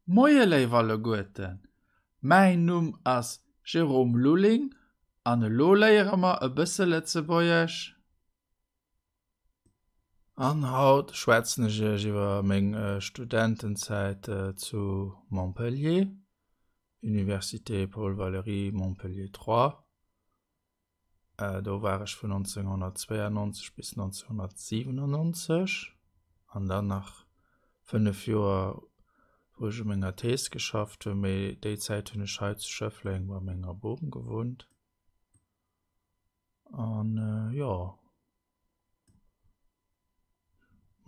Moie léif alleguerten, mäin Numm ass Jérôme Lulling an elo léiere mer e bësse Lëtzebuergesch. An haut schwätzen ech iech iwwer meng Studentenzäit zu Montpellier, Université Paul Valéry Montpellier 3. Do war ech vun 1992 bis 1997 an dann nach 5 Joer wou ech u menger Thees geschafft hunn, mee déi Zäit hunn ech hei zu Schëffleng bei menger Bom gewunnt an jo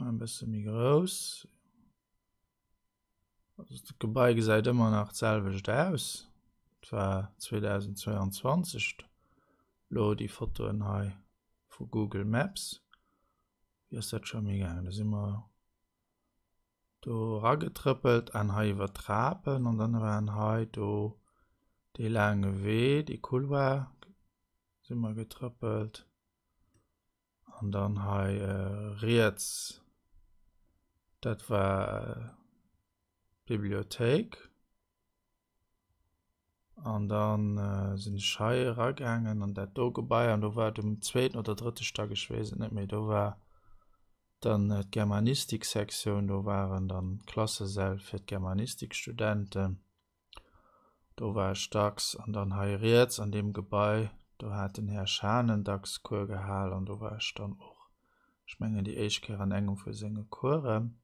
e bësse méi grouss. Also d'Gebai gesäit ëmmer nach d'selwecht aus. Et war 2022 lo déi Fotoen hei vu Google Maps. Wéi ass dat scho méi gaangen? Do si mer do eragetrëppelt an hei iwwer d'Trapen an dann waren hei do dee laange Wee, dee Couloir si mer getrëppelt. An dann hei riets, dat war d'Bibliothéik. An dann sinn ech hei eragaangen an dat do Gebai an do war et um zweeten oder drëtte Stack, ech weess et net méi, do war dann d'Germanistiksektioun, do waren dann d'Klassesäll fir d'Germanistikstudenten. Do war ech dacks. An dann hei riets an deem Gebai, do hat den Här Schanen dacks Cours gehal an do war ech dann och, ech mengen déi éischt Kéier an engem vu senge Coursen.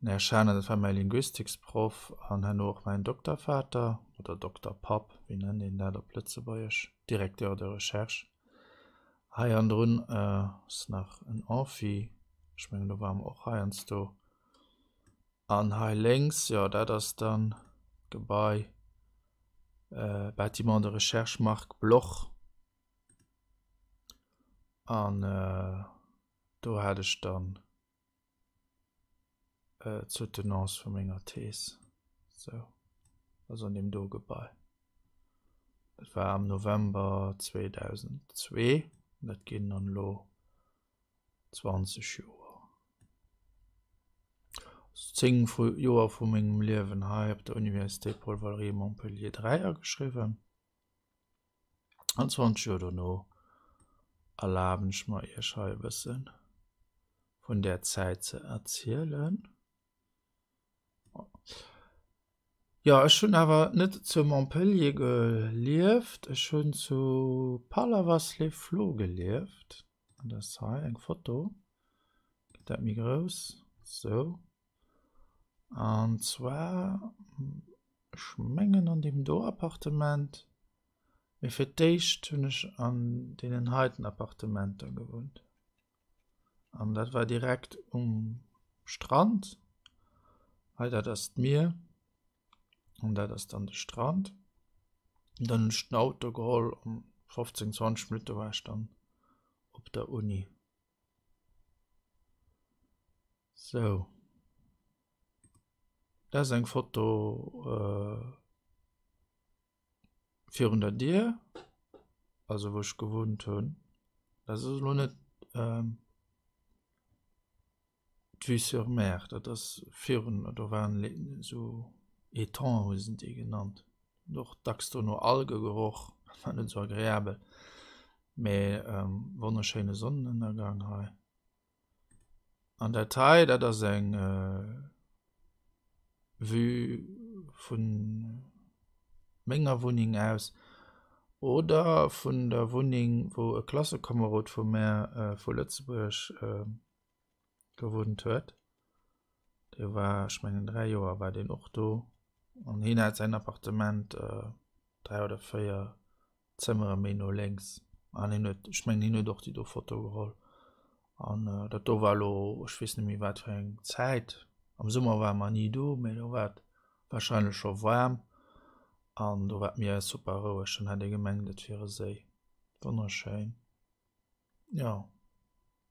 Den Här Schanen, dat war mäi Linguistiksproff an herno och mäin Doktervater oder Dokterpapp, wéi nennt een dat op Lëtzebuergesch, Directeur de recherche. Hei hannendrun ass nach en Amphi, ech mengen do ware mer och heiansdo. An hei lénks, jo dat ass dann d'Gebai Bâtiment de recherche Marc Bloch. An do hat ech dann d'Soutenance vu menger Thees. Sou, also an deem do Gebai. Dat war am November 2002, dat ginn dann elo 20 Joer. 10 Joer vu mengem Liewen hei op der Université Paul Valéry Montpellier 3 ageschriwwen. An 20 Joer dono erlaben ech mer iech hei e bëssen vun där Zäit ze erzielen. Jo, ech hunn awer net zu Montpellier gelieft, ech hunn zu Palavas-les-Flots gelieft. An dat ass hei eng Foto, gëtt dat méi grouss, sou. An zwar, ech mengen an deem do Appartement, mee fir d'éischt hunn ech an deenen heiten Appartementer gewunnt. An dat war direkt um Strand. Hei dat ass d'Mier an dat ass dann de Strand. An dann hunn ech den Auto geholl an 15, 20 Minutte war ech dann op der Uni. Sou. Dat ass eng Foto virun der Dier, also wou ech gewunnt hunn. Dat ass elo net d'Vue sur mer, dat ass virun, do waren esou Étangs hu se déi genannt. Hunn och dacks do no Alge geroch, dat war net esou agreabel, mee wonnerschéine Sonnenënnergang hei. An dat hei, dat ass eng Vue vu menger Wunneng aus oder vun der Wunneng, wou e Klassekomerod vu mär vu Lëtzebuerg gewunnt huet. Dee war, ech mengen 3 Joer war deen och do an hien hat säin Appartement 3 oder 4 Zëmmere méi no lénks an hien huet, ech mengen hien huet och déi do Foto geholl an dat do war elo, ech weess net méi wat fir eng Zäit, am Summer ware mer ni do, mee do war et warscheinlech scho waarm an do war d'Mier super roueg, dann hätt ee gemengt et wier e Séi. Wonnerschéin, jo.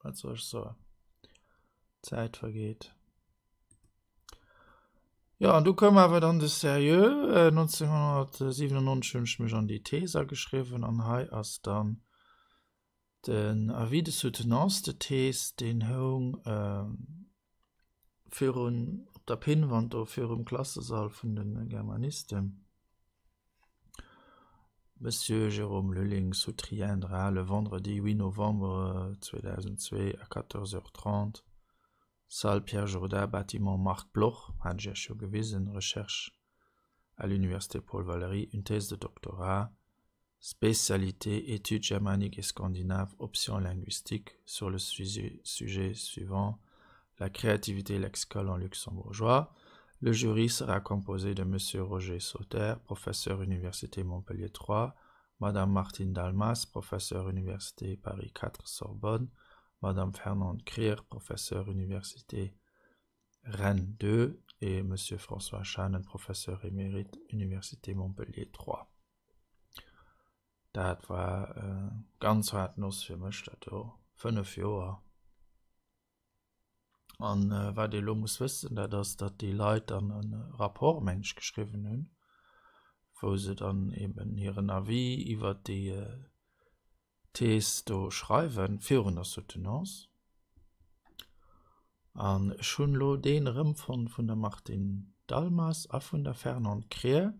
Wat soll ech soen? D'Zäit vergeet. Jo, an du koum awer dann de Sérieux. 1997 hunn ech mech an déi Thees ageschriwwen an hei ass dann den Avis de soutenance de thèse, deen houng virun. der Pinnwand do virum Klassesall vun de Germanisten. Monsieur Jérôme Lulling soutiendra le vendredi 8 novembre 2002 à 14h30, Salle Pierre Jourda, bâtiment Marc Bloch, hat ech Iech jo gewisen, Recherche à l'Université Paul Valéry, une thèse de doctorat, spécialité études germaniques et scandinaves, option linguistique, sur le sujet suivant, la créativité lexicale en luxembourgeois. Le jury sera composé de Monsieur Roger Sauter, professeur Université Montpellier 3, Madame Martine Dalmas, professeur Université Paris 4 Sorbonne, Madame Fernande Krier, professeur Université Rennes 2 et Monsieur François Schanen, professeur émérite Université Montpellier 3. Dat war ganz haart Noss fir mech dat do, 5 Joer. An wat ee elo muss wëssen, dat ass, datt déi Leit dann e Rapport, meng ech, geschriwwen hunn, wou se dann eben hiren Avis iwwert déi Thees do schreiwen, virun der Soutenance. An ech hunn elo deen erëmfonnt vun der Martine Dalmas a vun der Fernande Krier.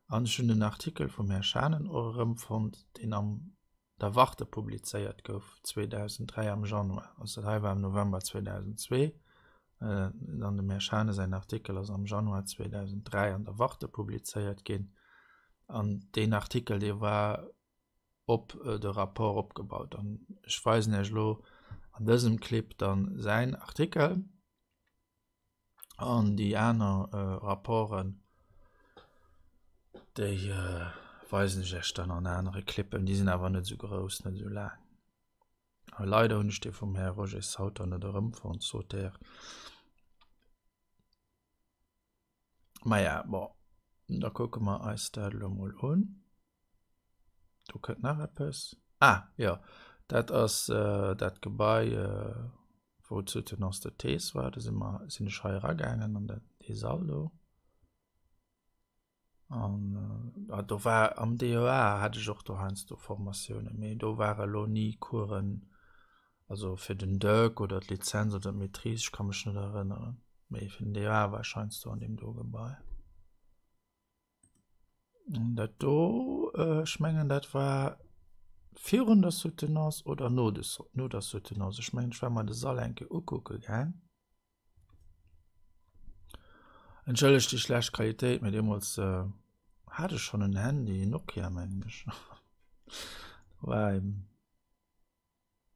An ech hunn den Artikel vum Här Schanen och erëmfonnt, deen am der Warte publizéiert gouf 2003 am Januar. Also dat hei war am November 2002. An dem Här Schane säin Artikel ass am Januar 2003 an der Warte publizéiert ginn. An deen Artikel, dee war op de Rapport opgebaut. An ech weisen Iech elo an dësem Clip dann säin Artikel an déi aner Rapporten, déi weisen ech Iech dann an anere Clippen. Déi sinn awer net esou grouss, net esou laang. A leider hunn ech dee vum Här Roger Sauter net erëmfonnt, Sauter. Maja, bon, da kucke mer eis dat elo mol un. Do kënnt nach eppes. Ah, jo, dat ass dat Gebai, wou d'Soutenance de thèse war. Do si mer, sinn ech hei eragaangen an dat, dee Sall do. An do war am DEA hat ech och do heiansdo Formatiounen, mee do ware lo ni Coursen, also fir den DEUG oder d'Lizenz oder d'Maîtrise, ech ka mech net erënneren, mee fir den DEA war ech heiansdo an deem do Gebai. An dat do, ech mengen dat war virun der Soutenance oder no de no der Soutenance, ech mengen ech war mer de Sall eng Kéier ukucke gaang. Entschëllegt déi schlecht Qualitéit, mee deemools hat ech schonn en Handy, en Nokia mengen ech. War eben,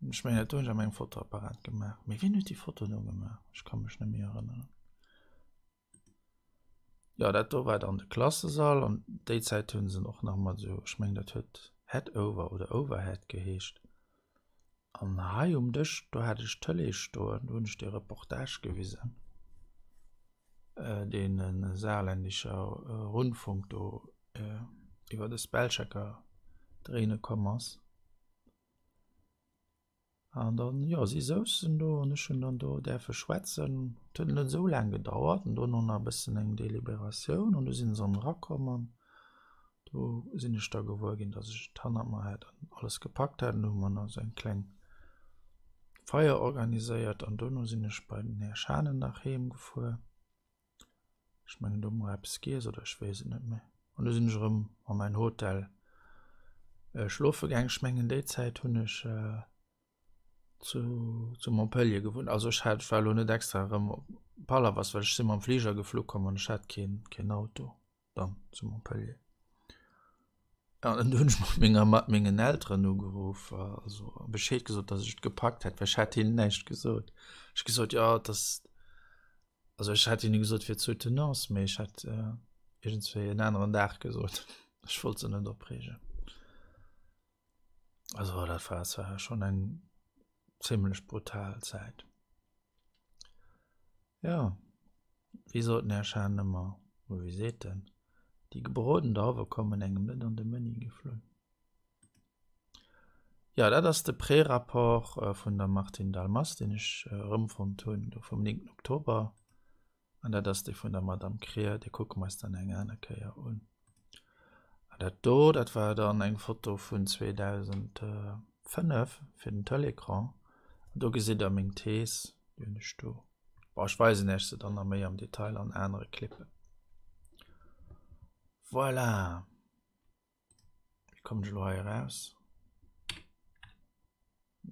ech mengen dat hunn ech a mengem Fotoapparat gemaach. Mee wien huet déi Foto do gemaach? Ech ka mech net méi erënneren. Jo, dat do war dann de Klassesall an déi Zäit hunn se och nach mat esou, ech mengen dat huet Headover oder Overhead geheescht. An hei um Dësch, do hat ech d'Tëlee stoen, do hunn ech dee Reportage gewisen, deen e saarländischer Rundfunk do iwwer de Spellchecker dréine komm ass. An dann, jo, si souzen do an ech hunn dann do däerfe schwätzen. Et huet net esou laang gedauert an dono nach e bëssen eng Deliberatioun an du sinn se erëm erakomm an Do sinn ech da gewuer ginn, dass ech et hannert mer hat an alles gepackt hat. An do hu mer nach esou eng kleng Feier organiséiert an dono sinn ech bei den Här Schanen nach heem gefuer. Ech mengen do hu mer eppes giess oder ech weess et net méi. An du sinn ech erëm a mäin Hotel schlofe gaang. Ech mengen déi Zäit hunn ech zu, zu Montpellier gewunnt. Also ech hat, ech war elo net extra erëm op Palavas, well ech si mam Fliger geflu komm an ech hat keen, keen Auto. dann zu Montpellier. An du hunn ech mat menger mat mengen Elteren ugeruff, also Bescheed gesot, dass ech et gepackt hätt, well ech hat hinnen näischt gesot. Ech gesot, jo dass, also ech hat hinne gesot fir d'Soutenance, mee ech hat iergendswéi en aneren Dag gesot. Ech wollt se net opreegen. Also dat war zwar schonn eng zimmlech brutal Zäit. Jo, wéi sot den Här Schaan ëmmer, oder wéi seet en, déi gebroden Drauwe kommen engem net an de Mënni geflunn. Jo, dat ass de Prérapport vun der Martine Dalmas, deen ech erëmfonnt hunn, do vum 9. Oktober. An dat ass dee vun der Madame Krier, dee kucke mer eis dann eng aner Kéier un. An dat do, dat war dann eng Foto vun 2005 fir den Télécran. An do gesitt der meng Thees, déi hunn ech do. Bon, ech weisen Iech se dann nach méi am Detail an anere Clippen. Voilà. Wéi kommen ech elo hei eraus?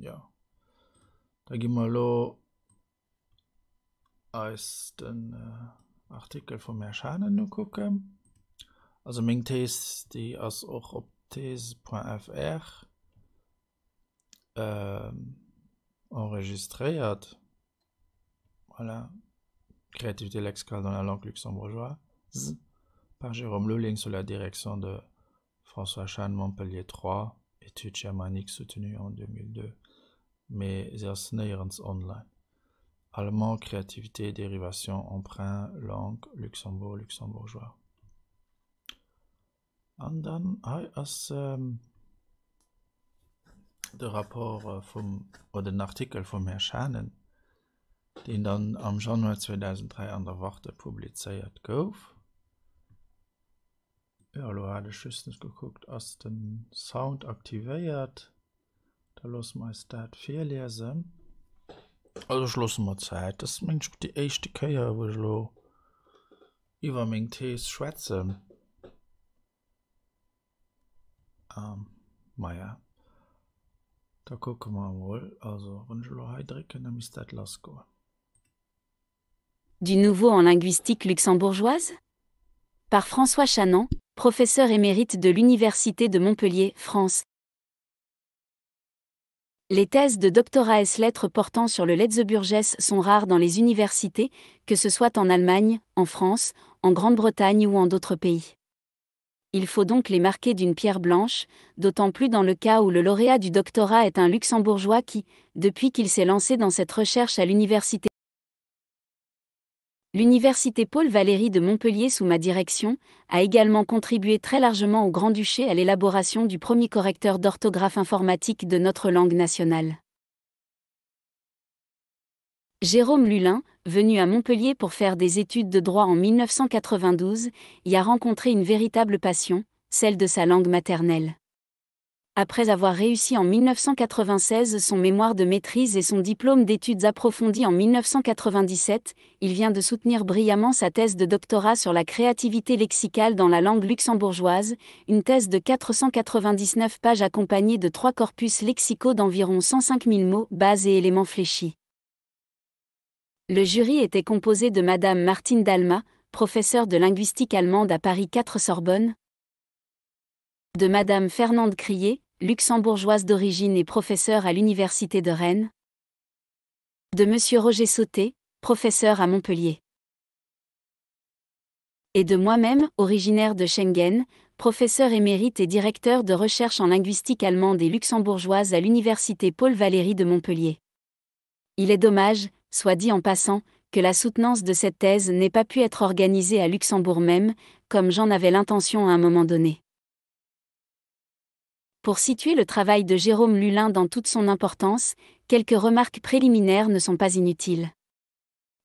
Jo. Da gi mer elo eis den äh, Artikel vum Här Schanen ukucken. Also meng Thees, déi ass och op these.fr äh, enregistréiert. Voilà. Créativité lexicale dans la langue luxembourgeoise par Jérôme Lulling sous la direction de François Schaan, Montpellier 3, Études germaniques soutenues en 2002, mee se ass néierens online. Allemand, Créativité, Dérivation, Emprunt, Langue, Luxembourg, Luxembourgeois. An dann hei ass de Rapport vum, oder den Artikel vum Här Schanen, deen dann am Januar 2003 an der Warte publizéiert gouf. Jo, elo hat ech just net gekuckt, ass de Sound aktivéiert? Da loosse mer eis dat virliesen. Also ech loosse mer Zäit. Dat ass meng ech déi éischte Kéier, wou ech elo iwwer meng Thees schwätzen. Maja, da kucke mer emol. Also wann ech elo hei drécken, da misst dat lassgoen. Du nouveau en linguistique luxembourgeoise Par François Chanan, professeur émérite de l'Université de Montpellier, France. Les thèses de doctorat s lettres portant sur le Letzeburgès sont rares dans les universités, que ce soit en Allemagne, en France, en Grande-Bretagne ou en d'autres pays. Il faut donc les marquer d'une pierre blanche, d'autant plus dans le cas où le lauréat du doctorat est un luxembourgeois qui, depuis qu'il s'est lancé dans cette recherche à l'université L'université Paul Valéry de Montpellier sous ma direction a également contribué très largement au Grand-Duché à l'élaboration du premier correcteur d'orthographe informatique de notre langue nationale. Jérôme Lullin, venu à Montpellier pour faire des études de droit en 1992, y a rencontré une véritable passion, celle de sa langue maternelle. Après avoir réussi en 1996 son mémoire de maîtrise et son diplôme d'études approfondies en 1997, il vient de soutenir brillamment sa thèse de doctorat sur la créativité lexicale dans la langue luxembourgeoise, une thèse de 499 pages accompagnée de trois corpus lexicaux d'environ 105 000 mots, bases et éléments fléchis. Le jury était composé de Madame Martine Dalma, professeure de linguistique allemande à Paris 4 Sorbonne, de Madame Fernande Crier, luxembourgeoise d'origine et professeure à l'Université de Rennes, de Monsieur Roger Sauté, professeur à Montpellier. Et de moi-même, originaire de Schengen, professeur émérite et directeur de recherche en linguistique allemande et luxembourgeoise à l'Université Paul Valéry de Montpellier. Il est dommage, soit dit en passant, que la soutenance de cette thèse n'ait pas pu être organisée à Luxembourg même, comme j'en avais l'intention à un moment donné. Pour situer le travail de Jérôme Lullin dans toute son importance, quelques remarques préliminaires ne sont pas inutiles.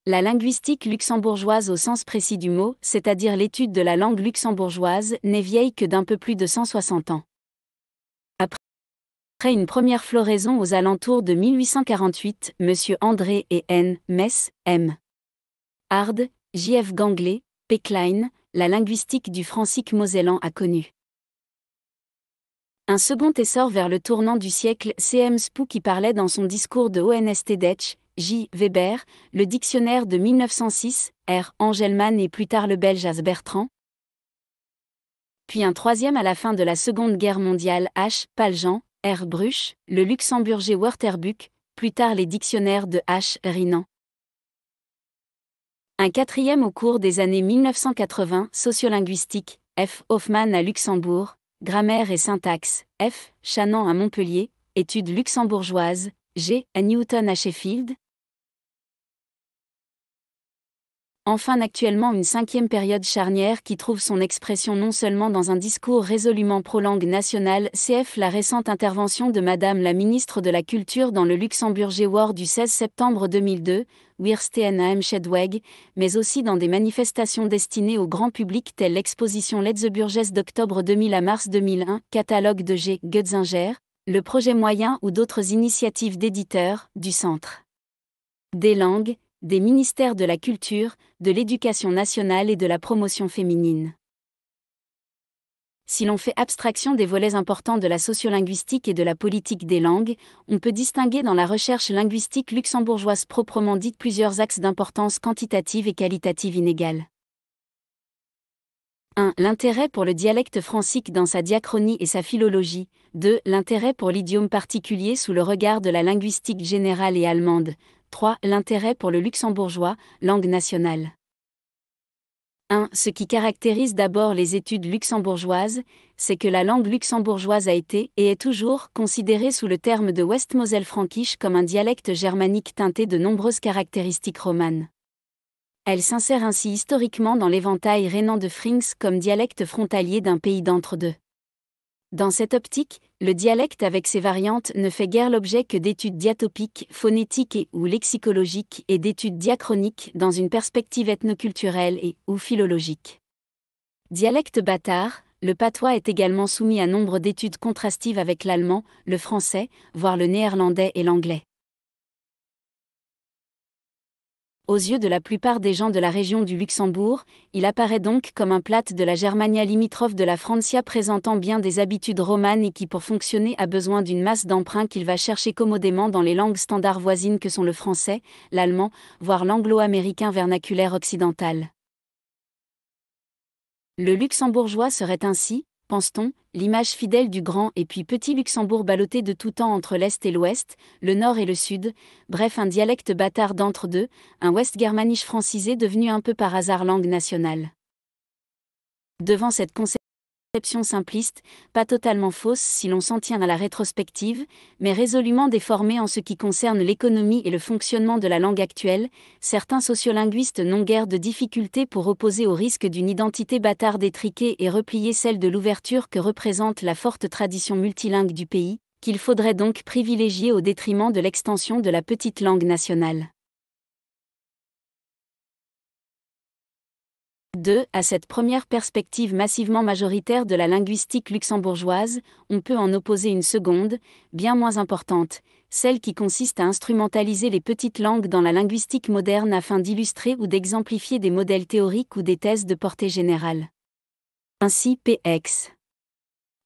La linguistique luxembourgeoise au sens précis du mot, c'est-à-dire l'étude de la langue luxembourgeoise, n'est vieille que d'un peu plus de 160 ans. Après une première floraison aux alentours de 1848, M. André et N. Mess, M. Hard, J.F. Ganglé, P. Klein, la linguistique du francique mosellan a connu. Un second essor vers le tournant du siècle, C.M. Spou qui parlait dans son discours de ONST Detch, J. Weber, le dictionnaire de 1906, R. Angelman et plus tard le belge As Bertrand. Puis un troisième à la fin de la Seconde Guerre mondiale, H. Paljean, R. Bruch, le luxembourger Wörterbuch, plus tard les dictionnaires de H. Rinan. Un quatrième au cours des années 1980, sociolinguistique, F. Hoffmann à Luxembourg, Grammaire et syntaxe, F. Chanan à Montpellier, études luxembourgeoises, G. à Newton à Sheffield. Enfin actuellement une cinquième période charnière qui trouve son expression non seulement dans un discours résolument pro-langue nationale cf la récente intervention de Madame la ministre de la Culture dans le Luxembourger War du 16 septembre 2002, Wirstnam Shedweg, mais aussi dans des manifestations destinées au grand public telles l'exposition Letzeburgès d'octobre 2000 à mars 2001, catalogue de G. Goetzinger, le projet moyen ou d'autres initiatives d'éditeurs, du centre. Des langues, des ministères de la Culture, de l'Éducation nationale et de la promotion féminine. Si l'on fait abstraction des volets importants de la sociolinguistique et de la politique des langues, on peut distinguer dans la recherche linguistique luxembourgeoise proprement dite plusieurs axes d'importance quantitative et qualitative inégales. 1. L'intérêt pour le dialecte francique dans sa diachronie et sa philologie. 2. L'intérêt pour l'idiome particulier sous le regard de la linguistique générale et allemande. 3. L'intérêt pour le luxembourgeois, langue nationale. 1. Ce qui caractérise d'abord les études luxembourgeoises, c'est que la langue luxembourgeoise a été, et est toujours, considérée sous le terme de Westmoselle-Frankish comme un dialecte germanique teinté de nombreuses caractéristiques romanes. Elle s'insère ainsi historiquement dans l'éventail rhénan de Frings comme dialecte frontalier d'un pays d'entre-deux. Dans cette optique, le dialecte avec ses variantes ne fait guère l'objet que d'études diatopiques, phonétiques et ou lexicologiques et d'études diachroniques dans une perspective ethnoculturelle et ou philologique. Dialecte bâtard, le patois est également soumis à nombre d'études contrastives avec l'allemand, le français, voire le néerlandais et l'anglais. Aux yeux de la plupart des gens de la région du Luxembourg, il apparaît donc comme un plate de la Germania limitrophe de la Francia présentant bien des habitudes romanes et qui pour fonctionner a besoin d'une masse d'emprunts qu'il va chercher commodément dans les langues standards voisines que sont le français, l'allemand, voire l'anglo-américain vernaculaire occidental. Le luxembourgeois serait ainsi, pense-t-on, l'image fidèle du grand et puis petit Luxembourg ballotté de tout temps entre l'Est et l'Ouest, le Nord et le Sud, bref un dialecte bâtard d'entre-deux, un West-Germanisch francisé devenu un peu par hasard langue nationale. Devant cette conception simpliste, pas totalement fausse si l'on s'en tient à la rétrospective, mais résolument déformée en ce qui concerne l'économie et le fonctionnement de la langue actuelle, certains sociolinguistes n'ont guère de difficultés pour opposer au risque d'une identité bâtarde étriquée et replier celle de l'ouverture que représente la forte tradition multilingue du pays, qu'il faudrait donc privilégier au détriment de l'extension de la petite langue nationale. 2. À cette première perspective massivement majoritaire de la linguistique luxembourgeoise, on peut en opposer une seconde, bien moins importante, celle qui consiste à instrumentaliser les petites langues dans la linguistique moderne afin d'illustrer ou d'exemplifier des modèles théoriques ou des thèses de portée générale. Ainsi PX.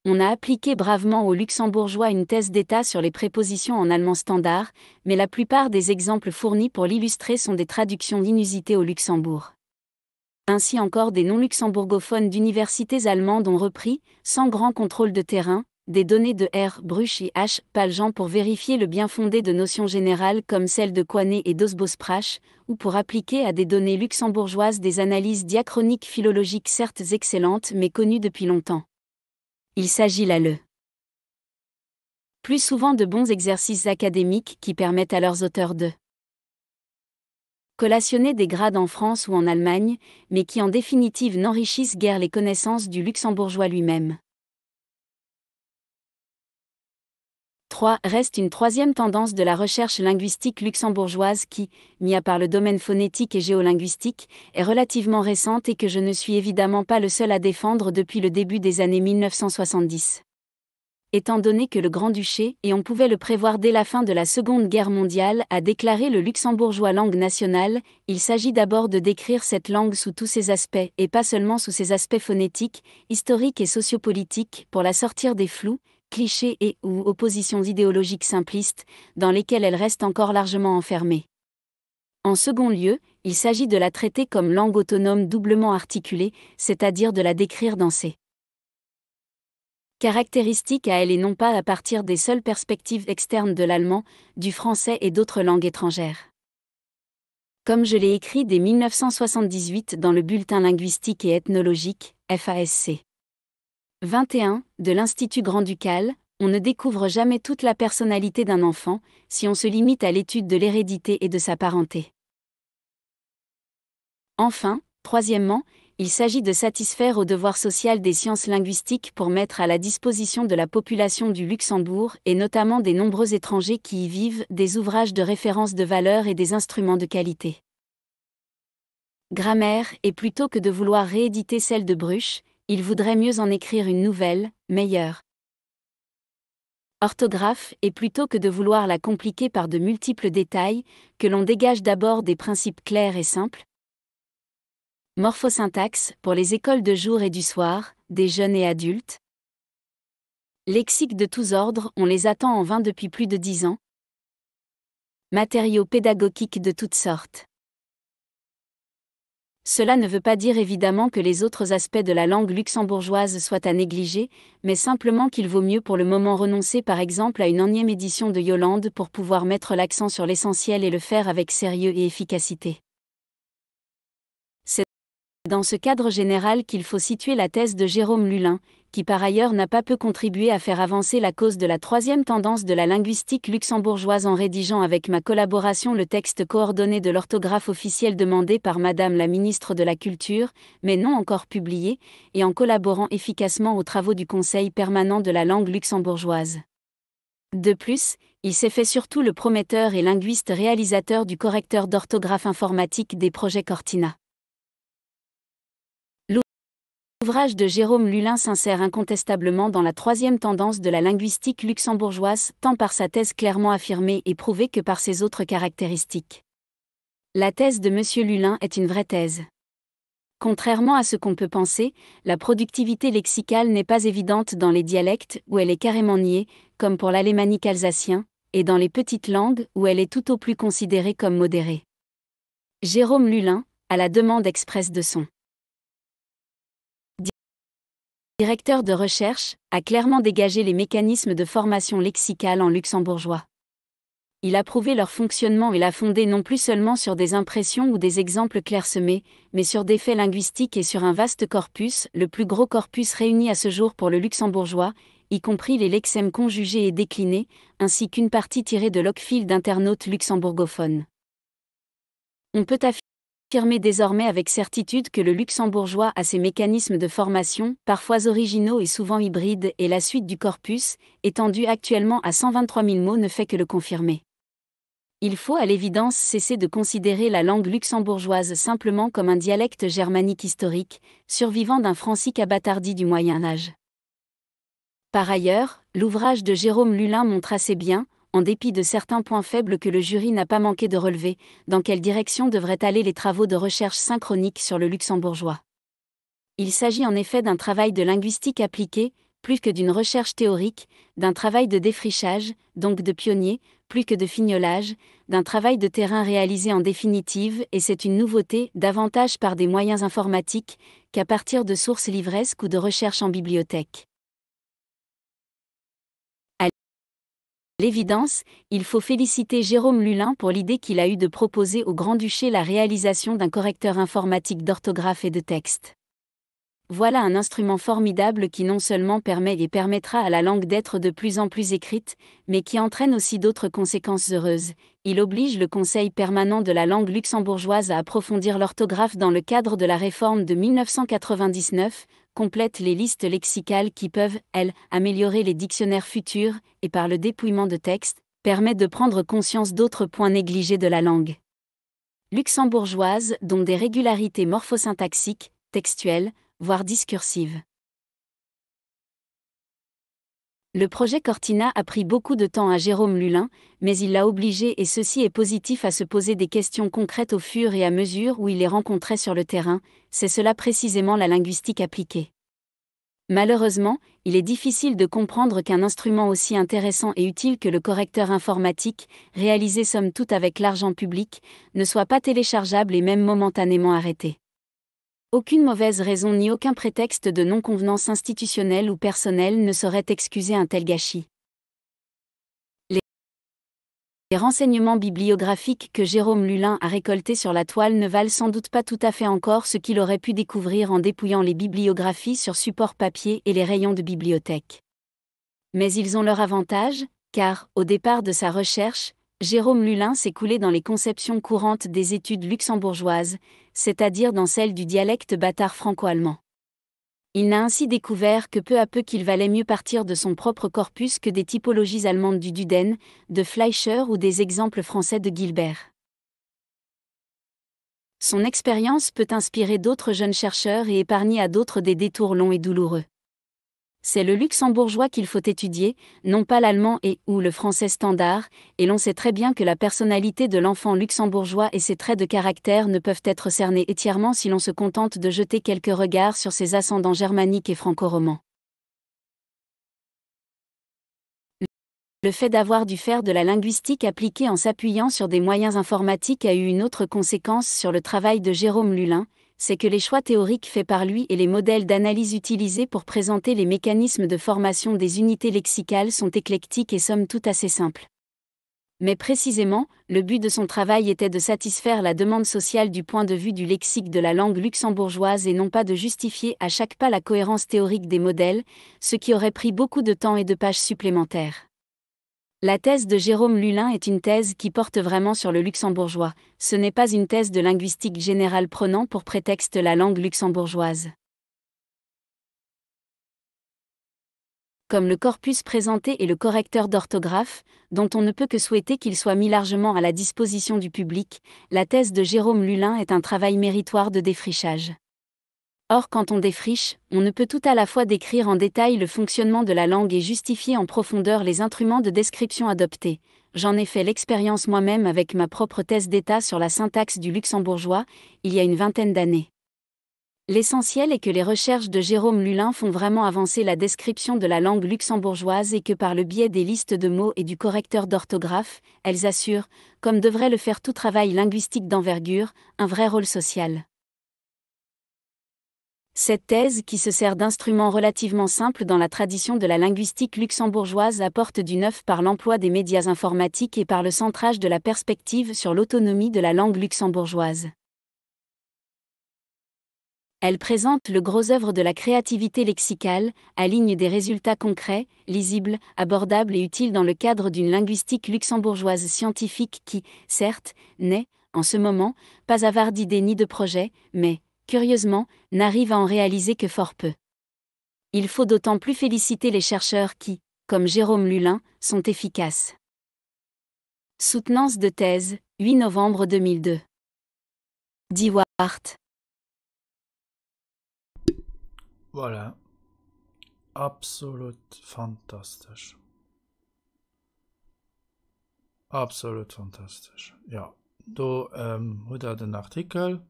On a appliqué bravement aux luxembourgeois une thèse d'État sur les prépositions en allemand standard, mais la plupart des exemples fournis pour l'illustrer sont des traductions inusitées au Luxembourg. Ainsi encore des non-luxembourgophones d'universités allemandes ont repris, sans grand contrôle de terrain, des données de R. Bruch et H. Paljean pour vérifier le bien fondé de notions générales comme celles de Koiné et d'Osbosprache, ou pour appliquer à des données luxembourgeoises des analyses diachroniques philologiques certes excellentes mais connues depuis longtemps. Il s'agit là le plus souvent de bons exercices académiques qui permettent à leurs auteurs de collationner des grades en France ou en Allemagne, mais qui en définitive n'enrichissent guère les connaissances du luxembourgeois lui-même. 3. Reste une troisième tendance de la recherche linguistique luxembourgeoise qui, mis à part le domaine phonétique et géolinguistique, est relativement récente et que je ne suis évidemment pas le seul à défendre depuis le début des années 1970. Étant donné que le Grand-Duché, et on pouvait le prévoir dès la fin de la Seconde Guerre mondiale, a déclaré le luxembourgeois langue nationale, il s'agit d'abord de décrire cette langue sous tous ses aspects, et pas seulement sous ses aspects phonétiques, historiques et sociopolitiques, pour la sortir des flous, clichés et ou oppositions idéologiques simplistes, dans lesquelles elle reste encore largement enfermée. En second lieu, il s'agit de la traiter comme langue autonome doublement articulée, c'est-à-dire de la décrire dans ses caractéristiques à elle et non pas à partir des seules perspectives externes de l'allemand, du français et d'autres langues étrangères. Comme je l'ai écrit dès 1978 dans le bulletin linguistique et ethnologique, FASC. 21, de l'Institut Grand-Ducal, on ne découvre jamais toute la personnalité d'un enfant, si on se limite à l'étude de l'hérédité et de sa parenté. Enfin, troisièmement, il s'agit de satisfaire au devoir social des sciences linguistiques pour mettre à la disposition de la population du Luxembourg, et notamment des nombreux étrangers qui y vivent, des ouvrages de référence de valeur et des instruments de qualité. Grammaire, et plutôt que de vouloir rééditer celle de Bruch, il voudrait mieux en écrire une nouvelle, meilleure. Orthographe, et plutôt que de vouloir la compliquer par de multiples détails, que l'on dégage d'abord des principes clairs et simples Morphosyntaxe, pour les écoles de jour et du soir, des jeunes et adultes. Lexique de tous ordres, on les attend en vain depuis plus de dix ans. Matériaux pédagogiques de toutes sortes. Cela ne veut pas dire évidemment que les autres aspects de la langue luxembourgeoise soient à négliger, mais simplement qu'il vaut mieux pour le moment renoncer par exemple à une énième édition de Yolande pour pouvoir mettre l'accent sur l'essentiel et le faire avec sérieux et efficacité. C'est dans ce cadre général qu'il faut situer la thèse de Jérôme Lullin, qui par ailleurs n'a pas peu contribué à faire avancer la cause de la troisième tendance de la linguistique luxembourgeoise en rédigeant avec ma collaboration le texte coordonné de l'orthographe officielle demandé par Madame la ministre de la Culture, mais non encore publié, et en collaborant efficacement aux travaux du Conseil permanent de la langue luxembourgeoise. De plus, il s'est fait surtout le prometteur et linguiste réalisateur du correcteur d'orthographe informatique des projets Cortina. L'ouvrage de Jérôme Lullin s'insère incontestablement dans la troisième tendance de la linguistique luxembourgeoise, tant par sa thèse clairement affirmée et prouvée que par ses autres caractéristiques. La thèse de M. Lullin est une vraie thèse. Contrairement à ce qu'on peut penser, la productivité lexicale n'est pas évidente dans les dialectes où elle est carrément niée, comme pour l'alémanique alsacien, et dans les petites langues où elle est tout au plus considérée comme modérée. Jérôme Lullin, à la demande expresse de son directeur de recherche, a clairement dégagé les mécanismes de formation lexicale en luxembourgeois. Il a prouvé leur fonctionnement et l'a fondé non plus seulement sur des impressions ou des exemples clairsemés, mais sur des faits linguistiques et sur un vaste corpus, le plus gros corpus réuni à ce jour pour le luxembourgeois, y compris les lexèmes conjugés et déclinés, ainsi qu'une partie tirée de l'ocfil d'internautes luxembourgophones. On peut affirmer désormais avec certitude que le luxembourgeois a ses mécanismes de formation, parfois originaux et souvent hybrides, et la suite du corpus, étendu actuellement à 123 000 mots, ne fait que le confirmer. Il faut à l'évidence cesser de considérer la langue luxembourgeoise simplement comme un dialecte germanique historique, survivant d'un francique abattardi du Moyen Âge. Par ailleurs, l'ouvrage de Jérôme Lullin montre assez bien, en dépit de certains points faibles que le jury n'a pas manqué de relever, dans quelle direction devraient aller les travaux de recherche synchronique sur le luxembourgeois. Il s'agit en effet d'un travail de linguistique appliquée, plus que d'une recherche théorique, d'un travail de défrichage, donc de pionnier, plus que de fignolage, d'un travail de terrain réalisé en définitive, et c'est une nouveauté, davantage par des moyens informatiques, qu'à partir de sources livresques ou de recherches en bibliothèque. À l'évidence, il faut féliciter Jérôme Lullin pour l'idée qu'il a eue de proposer au Grand-Duché la réalisation d'un correcteur informatique d'orthographe et de texte. Voilà un instrument formidable qui non seulement permet et permettra à la langue d'être de plus en plus écrite, mais qui entraîne aussi d'autres conséquences heureuses. Il oblige le Conseil permanent de la langue luxembourgeoise à approfondir l'orthographe dans le cadre de la réforme de 1999, complète les listes lexicales qui peuvent, elles, améliorer les dictionnaires futurs, et par le dépouillement de textes, permet de prendre conscience d'autres points négligés de la langue luxembourgeoise, dont des régularités morphosyntaxiques, textuelles, voire discursives. Le projet Cortina a pris beaucoup de temps à Jérôme Lullin, mais il l'a obligé et ceci est positif à se poser des questions concrètes au fur et à mesure où il les rencontrait sur le terrain, c'est cela précisément la linguistique appliquée. Malheureusement, il est difficile de comprendre qu'un instrument aussi intéressant et utile que le correcteur informatique, réalisé somme toute avec l'argent public, ne soit pas téléchargeable et même momentanément arrêté. Aucune mauvaise raison ni aucun prétexte de non-convenance institutionnelle ou personnelle ne saurait excuser un tel gâchis. Les renseignements bibliographiques que Jérôme Lullin a récoltés sur la toile ne valent sans doute pas tout à fait encore ce qu'il aurait pu découvrir en dépouillant les bibliographies sur support papier et les rayons de bibliothèque. Mais ils ont leur avantage, car, au départ de sa recherche, Jérôme Lullin s'est coulé dans les conceptions courantes des études luxembourgeoises, c'est-à-dire dans celles du dialecte bâtard franco-allemand. Il n'a ainsi découvert que peu à peu qu'il valait mieux partir de son propre corpus que des typologies allemandes du Duden, de Fleischer ou des exemples français de Gilbert. Son expérience peut inspirer d'autres jeunes chercheurs et épargner à d'autres des détours longs et douloureux. C'est le luxembourgeois qu'il faut étudier, non pas l'allemand et ou le français standard, et l'on sait très bien que la personnalité de l'enfant luxembourgeois et ses traits de caractère ne peuvent être cernés entièrement si l'on se contente de jeter quelques regards sur ses ascendants germaniques et franco-romans. Le fait d'avoir dû faire de la linguistique appliquée en s'appuyant sur des moyens informatiques a eu une autre conséquence sur le travail de Jérôme Lullin, c'est que les choix théoriques faits par lui et les modèles d'analyse utilisés pour présenter les mécanismes de formation des unités lexicales sont éclectiques et somme toute assez simples. Mais précisément, le but de son travail était de satisfaire la demande sociale du point de vue du lexique de la langue luxembourgeoise et non pas de justifier à chaque pas la cohérence théorique des modèles, ce qui aurait pris beaucoup de temps et de pages supplémentaires. La thèse de Jérôme Lullin est une thèse qui porte vraiment sur le luxembourgeois, ce n'est pas une thèse de linguistique générale prenant pour prétexte la langue luxembourgeoise. Comme le corpus présenté et le correcteur d'orthographe, dont on ne peut que souhaiter qu'il soit mis largement à la disposition du public, la thèse de Jérôme Lullin est un travail méritoire de défrichage. Or quand on défriche, on ne peut tout à la fois décrire en détail le fonctionnement de la langue et justifier en profondeur les instruments de description adoptés. J'en ai fait l'expérience moi-même avec ma propre thèse d'État sur la syntaxe du luxembourgeois, il y a une vingtaine d'années. L'essentiel est que les recherches de Jérôme Lullin font vraiment avancer la description de la langue luxembourgeoise et que par le biais des listes de mots et du correcteur d'orthographe, elles assurent, comme devrait le faire tout travail linguistique d'envergure, un vrai rôle social. Cette thèse qui se sert d'instruments relativement simples dans la tradition de la linguistique luxembourgeoise apporte du neuf par l'emploi des médias informatiques et par le centrage de la perspective sur l'autonomie de la langue luxembourgeoise. Elle présente le gros œuvre de la créativité lexicale, aligne des résultats concrets, lisibles, abordables et utiles dans le cadre d'une linguistique luxembourgeoise scientifique qui, certes, n'est, en ce moment, pas avare d'idées ni de projets, mais, curieusement, n'arrive à en réaliser que fort peu. Il faut d'autant plus féliciter les chercheurs qui, comme Jérôme Lullin, sont efficaces. Soutenance de thèse, 8 novembre 2002. Diwart. Voilà. Absolut fantastesch. Absolut fantastesch. Jo, do hutt der den Artikel.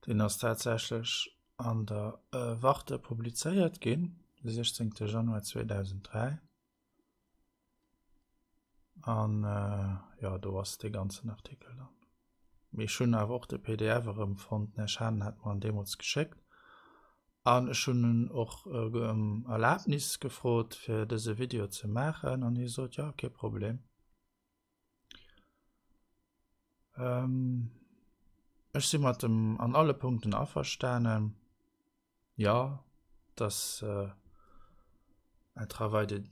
Deen ass tatsächlech an der Warte publizéiert ginn, de 16 Januar 2003. An jo, do ass dee ganzen Artikel dann. Mee ech hunn awer och de pdf erëmfonnt, den Här Schaden hat mer en deemools geschéckt. An ech hunn en och ëm Erlaabnis gefrot, fir dëse Video ze maachen, an hie sot, jo, kee Problem. Ech si mat em an alle Punkten averstanen. Jo, dass un travail de,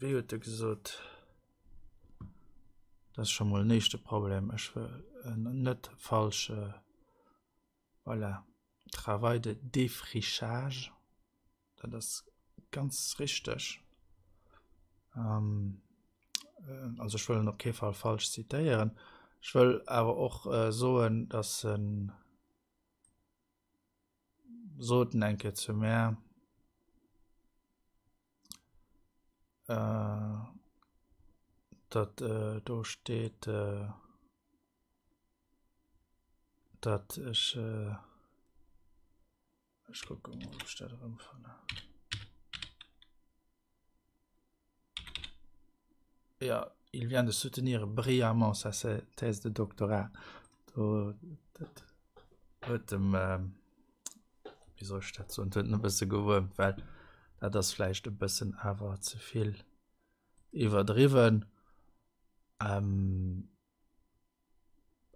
wéi huet e gesot, dat ass scho mol en éischte Problem, ech wëll net falsch, voilà, travail de défrichage. Dat ass ganz richteg. Also ech wëll en op kee Fall falsch zitéieren. Ech wëll awer och soen, datt en sot en eng Kéier zu mär, datt do steet, datt ech. Ech kucke mol, ob ech dat erëmfannen. Ja, il vient de soutenir brillamment sa thèse de doctorat. Do, dat huet em, wéi soll ech dat soen, huet en e bësse gewuermt, well dat ass vläicht e bëssen awer ze vill iwwerdriwwen.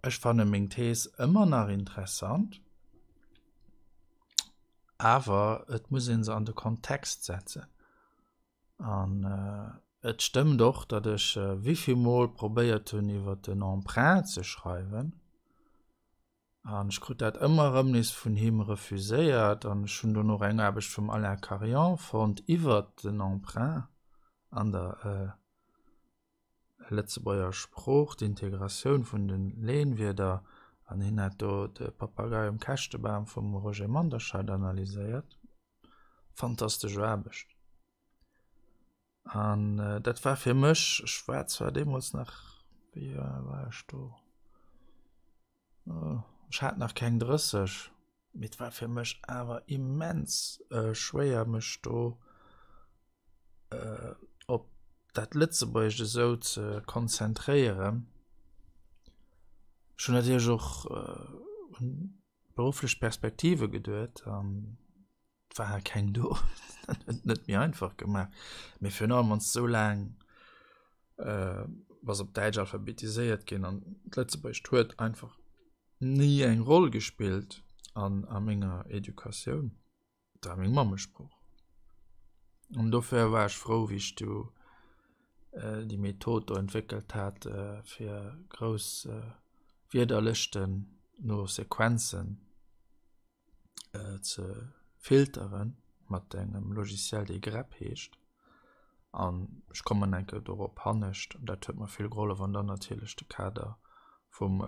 Ech fanne meng Thees ëmmer nach interessant, awer et muss ee se an de Kontext setzen. An et stëmmt och, datt ech wéivill Mol probéiert hunn iwwer den Emprunt ze schreiwen, an ech krut dat ëmmer erëm nees vun him refuséiert. An ech hunn dunn och eng Aarbecht vum Alain Carion fonnt iwwer den Emprunt an der Lëtzebuerger Sprooch, d'Integratioun vun de Lehnwierder, an hien hat do de Papagei um Käschtebam vum Roger Manderscheid analyséiert. Fantastesch Aarbecht. An dat war fir mech, ech war zwar deemools nach, wéi al war ech do? Ech hat nach keng 30, mee et war fir mech awer immens schwéier mech do op dat Lëtzebuergescht esou ze konzentréieren. Ech hunn natierlech och un berufflech Perspektive geduet an et war keng do. Dat huet et net méi einfach gemaach. Mee virun allem wann s de esou laang bass op Däitsch alphabetiséiert ginn an d'Lëtzebuergescht huet einfach ni eng Roll gespillt an a menger Educatioun. Et war meng Mammesprooch. An dofir war ech frou, wéi ech du déi Method do entwéckelt hat, fir grouss Wierderlëschten no Sequenzen ze filteren mat engem Logiciel dee grep heescht an ech kommen eng Kéier dorop hannescht an dat huet mer vill gehollef an dann natierlech de Kader vum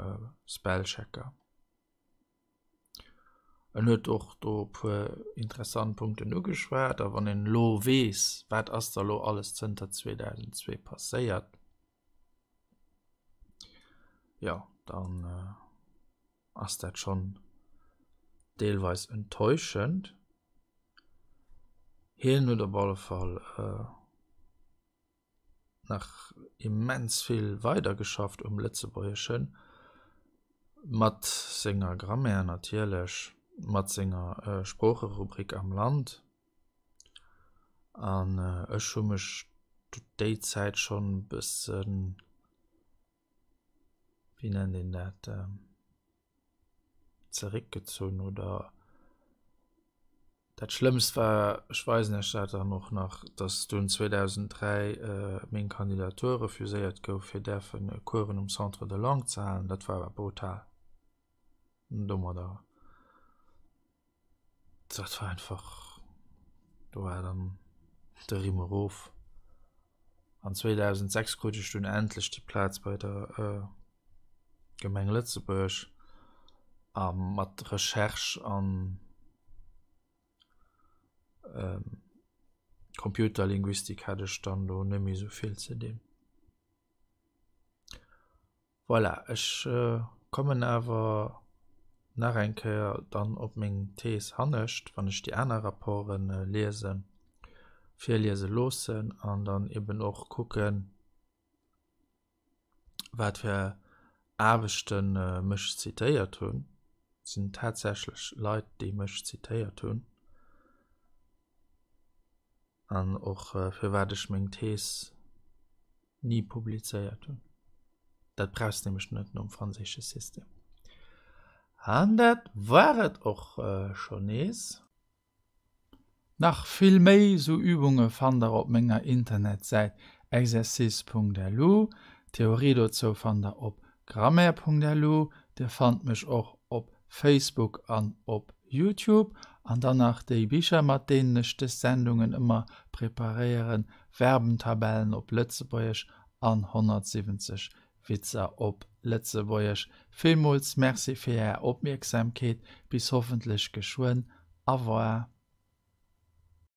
Spellchecker. En huet och do e puer interessant Punkten ugeschwat a wann een elo weess wat ass da elo alles zënter 2002 passéiert, jo dann ass dat schonn deelweis enttäuschend. Hien huet op alle Fall nach immens vill weidergeschafft um Lëtzebuergeschen, mat senger Grammaire natierlech, mat senger Sproocherubrik am Land. An ech hu mech déi Zäit schonn e bëssen wéi nennt een dat, zeréckgezunn oder dat Schlëmmst war, ech weisen Iech dat dann och nach, datt dunn 2003 meng Kandidatur refuséiert gouf fir däerfen Coursen um Centre de langue ze halen, dat war awer brutal. Domadder Dat war einfach, do war dann de Rimm erof. An 2006 krut ech dunn endlech déi Plaz bei der Gemeng Lëtzebuerg a mat Recherche an Computerlinguistik hat ech dann do net méi esou vill ze dinn. Voilà, ech kommen awer nach eng Kéier dann op meng Thees hannescht, wann ech déi aner Rapporte liesen, virliese loossen an dann eben och kucken, wat fir Aarbechte mech zitéiert hunn. Et sinn tatsächlech Leit, déi mech zitéiert hunn. An och firwat ech meng Thees ni publizéiert hunn. Dat brauchs nämlech net nom franséische System. An dat war et och schonn nees. Nach vill méi sou Übunge fannt der op menger Internetsäit exercice.lu. D'Theorie dozou fannt der op grammaire.lu. Dir fannt mech och op Facebook an op Youtube. An dann nach déi Bicher mat deenen ech dës Sendungen ëmmer preparéieren, Verbentabellen op Lëtzebuergesch an 170 Witzer op Lëtzebuergesch. Villmools Merci fir Är Opmierksamkeet, bis hoffentlech geschwënn. Au revoir.